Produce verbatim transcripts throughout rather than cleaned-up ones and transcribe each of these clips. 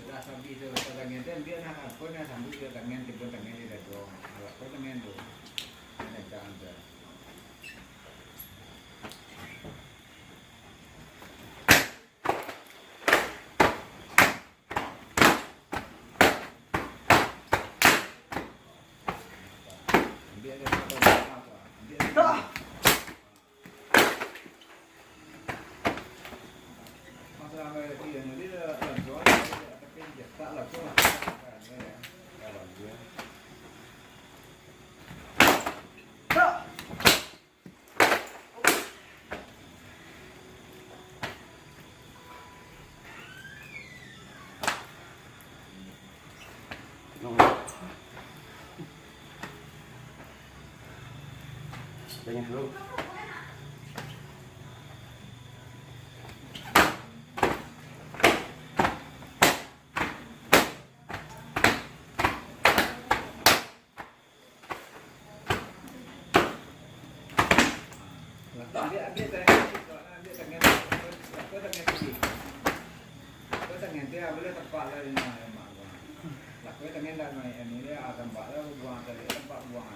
Sudah sabih tu, tangan tu, ambiak nah, apa nah, sambut jo tangan, timbun tangan di dado. Alah, apa tangan tu? Tangan tu. Ambiak, ambiak tangan, ambiak tangan, lakue tangan kiri. Lakue tangan tu, ah, buliah tampak lah, ino, mak gua. Lakue tangan dah naik, anu dia, ah, tampak lah, buang tadi, tampak buang.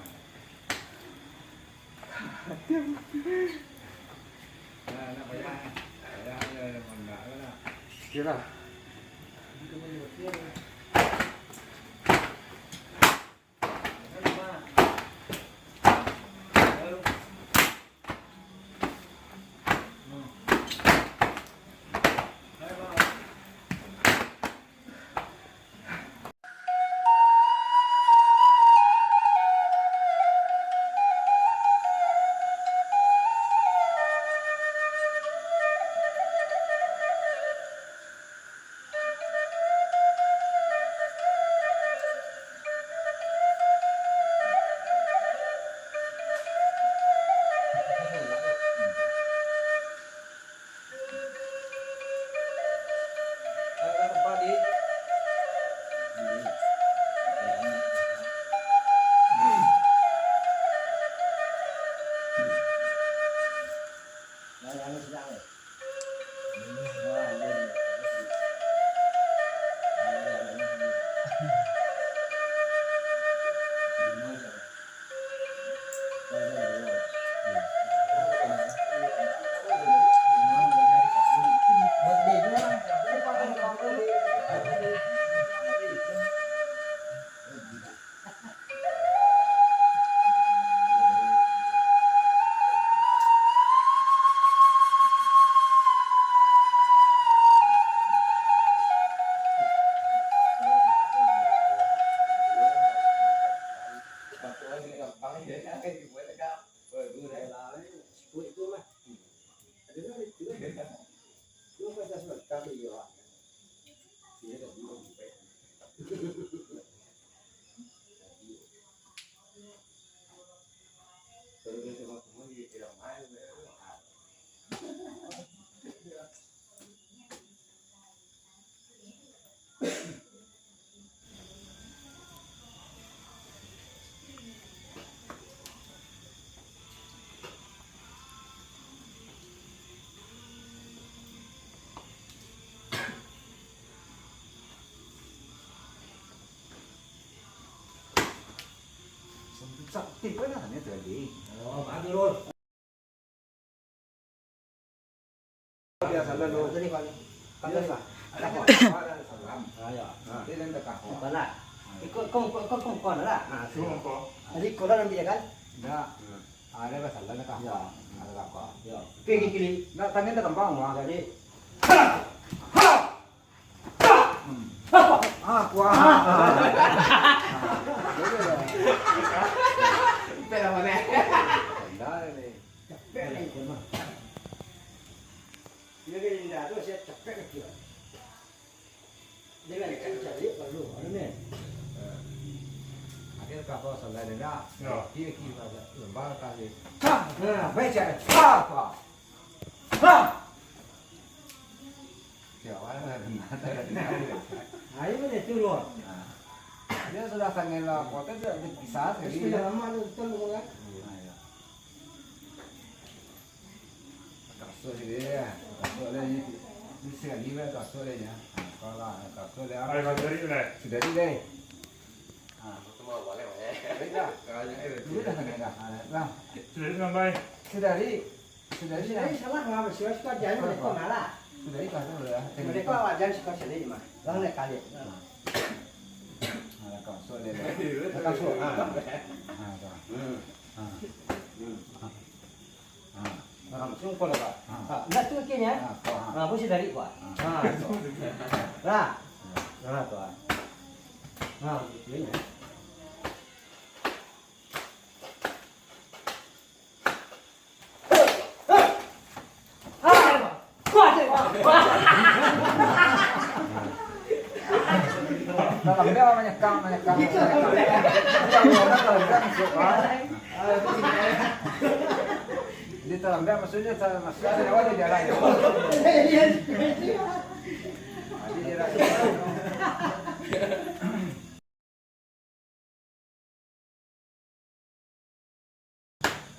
Nah, nak payah, payah, payah, payah, nak. Iyolah. Sakti ko lah ni tadi. Oh, bagus, Lur. Biasalah, Lur. Tadi, Pak. Biasa. Ada apa? Ada salam. Ah, ya. Ah. Dia dah tak apa. Apa lah? Ikut kau, kau, kau, kau, kau lah. Ah, Ikut kau. Tadi kau dah ambil, kan? Dah. Ada masalah nak apa? Ya. Ada apa? Ya. Oke, gini, gini. Nak tanya nak gampang, Bang. Jadi. Ha! Ha! Hmm. Ah, kuah. Ah. Capek lah, Bang, eh. Capek ni. Capek ni, Bang. Dia kan indah tu, saya capek kecil. Dia kan cari perlu, mana ni? Ada kapal salah dia nak. Ya. Kiri, kiri, lembang kali. Ha, ha, baik, cari. Ha, ha. Ha. Ya, awal lah, benar. Ayo, mana tu, Lur? Ha. Dia sudah sangat lah, kota dia ada pisah, Terus jadi sudah lama tu, betul, Lur, kan? Ha, ya. Kasut je dia. Kasut dia ni. Ni sekali lah kasut dia ni. Kalau kasut dia. Ai, kasut dia lah. Sudah dia. Ha. Sudah dah. Sudah dah. Ha, dah. Sudah dah sampai. Sudah dah. Sudah dah. Sudah dah salah mah, sudah suka jangan mereka malah. Sudah dah kasut dah. Mereka awak jangan suka sendiri mah. Bang nak kali. Ha. Ha, kasut dia. Kasut. Ha. Ha, dah. Hmm. Ha. Hmm. Ha. Ha, langsung ko lah, Pak. Ha. Ha, nak tu kini, eh? Ha, ko, ha. Ha, pun si dari, Pak. Ha. Ha, so. Lah. Ha, tu, ah. Ha, gitu ya. Dalam dia manyekang, manyekang, manyekang. Dalam dia manyekang, masuk, ah. Di dalam dia maksudnya, maksudnya, awak di jalan. Jadi, dia rasa.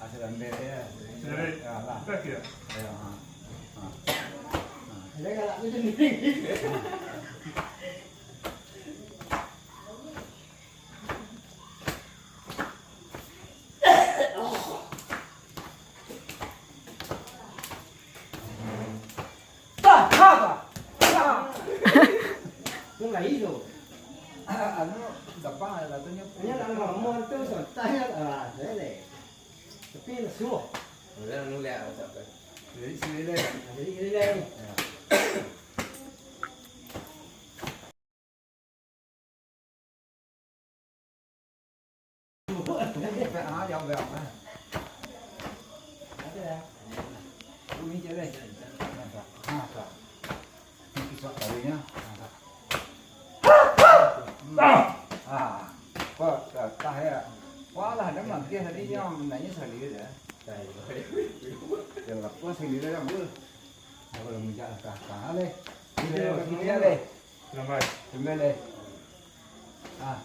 Hasil ambil dia. Sendiri. Ya, lah. Kita kira. Ya, ha. Ha. Ha. Dia galak tu sendiri. Tah, ha, tah. Tah. Tu nggak ijo. Anu, gampang lah katonyo. Nya nak ngomong tu, santai lah. Ah, boleh. Tapi lesu. Boleh nulak, tak apa. Jadi sini deh. Jadi sini deh. Ya. Walah, dah mangkeh tadi nyo, nanya sekali je. Yang lapar sekali je, apa? Kalau mujak langkah, langkah leh. Iya, iya, iya. Leh. Lambat. Lambat leh. Ah.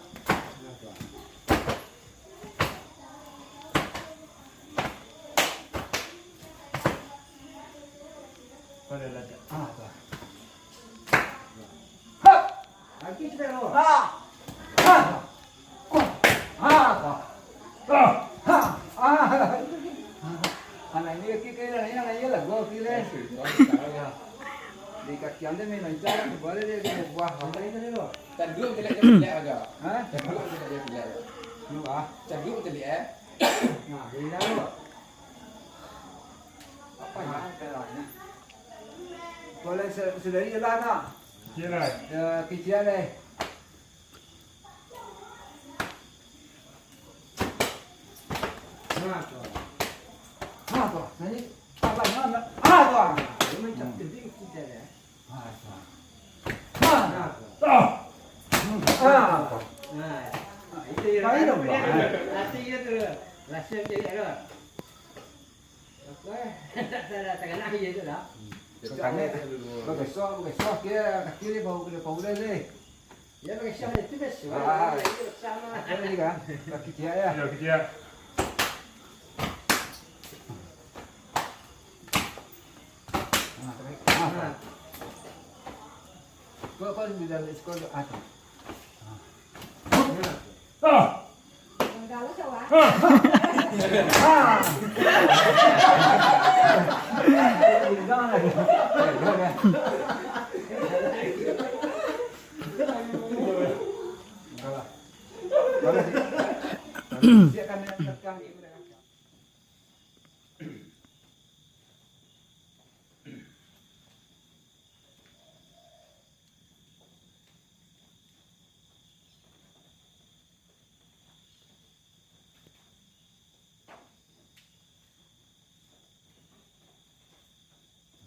Pada lacak. Ah, tu. Hap! Lagi sudah, Bro. Ah! Ah! Ah! Ah! Ah! Ah! Anak ini lagi kira, anak ini lah, gua kira. Di kaki anda main lancar, kembali dia, dia buah. Apa itu, Bro? Tanduk jelek dia jelek agak. Hah? Tanduk jelek dia jelek. Lu ah. Tanduk jelek, eh. Nah, ini dah, Bro. Apa ya? Boleh se-, sedari lah, nak. Kecil lah. Ya, kecil deh. Nah, tu. Nah, tu. Nah, ni. Apa, nah, nah. Ah, tu. Nah, tu. Nah, tu. Ah. Ah. Nah, itu ya. Baik dong, Bang. Rasa dia tu. Rasa dia tu. Apa? Tak salah, tak kena aja tu lah. Tangah, bagesok, bagesok, kira kaki dia bau kena powder deh. Ya, bagesok dia tu dah suai. Ah. Dia sama. Apa lagi kan? Kaki dia ya. Ya, kaki dia. Ah, tarik. Ah. Kau, kau di dalam sekolah, ah, tu. Ah. Ah. Dalam sawah.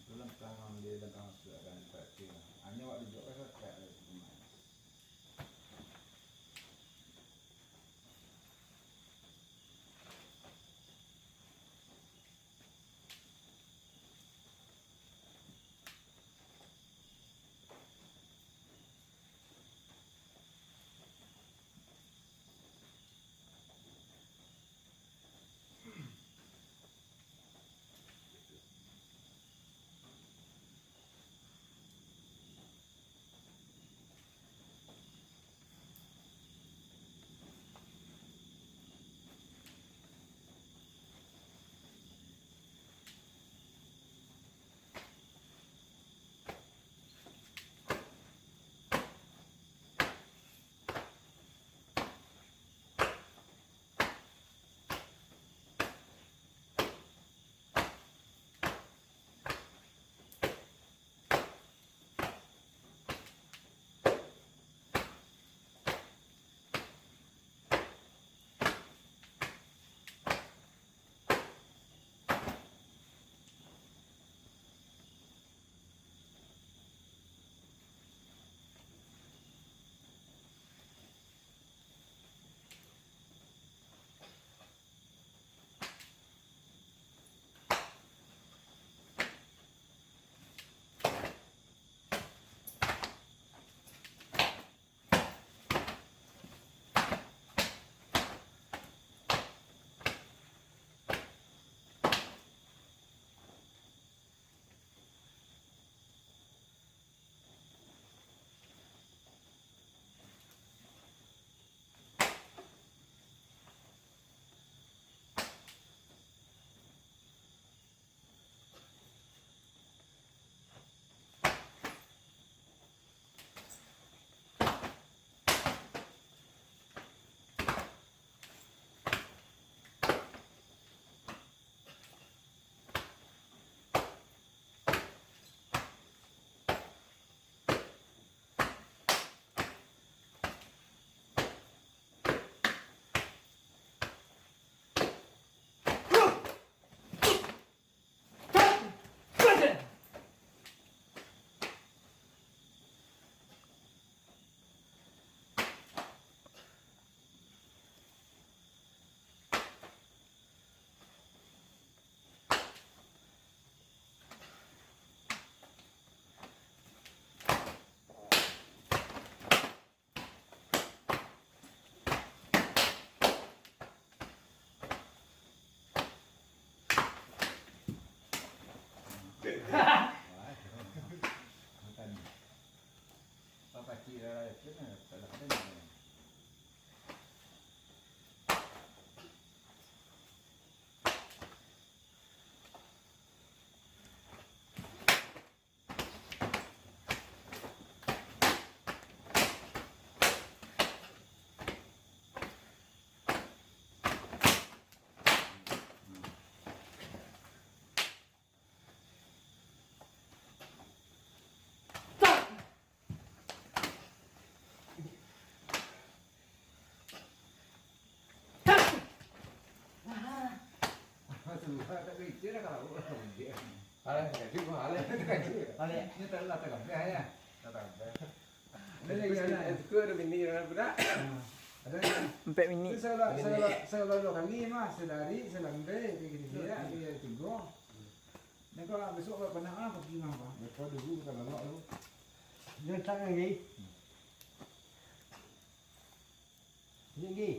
Itu langkah ngambil, langkah masuk kan, berarti lah. Hanya awak duduk kan, kayak ada rumah. Alah, jadi gua alah. Alah. Ini telah tergambar ya. Tergambar. Ada lagi, ada. Itu ada bini orang budak. Ada lagi. Empat minit. Itu segala, segala, segala dua kali mah, sedari, selambe, kayak gitu ya, kayak tiga. Nah, kalau besok kalau pernah ah, pergi mah, Pak. Mereka dulu bukan lama tu. Dia tak lagi. Tinggi.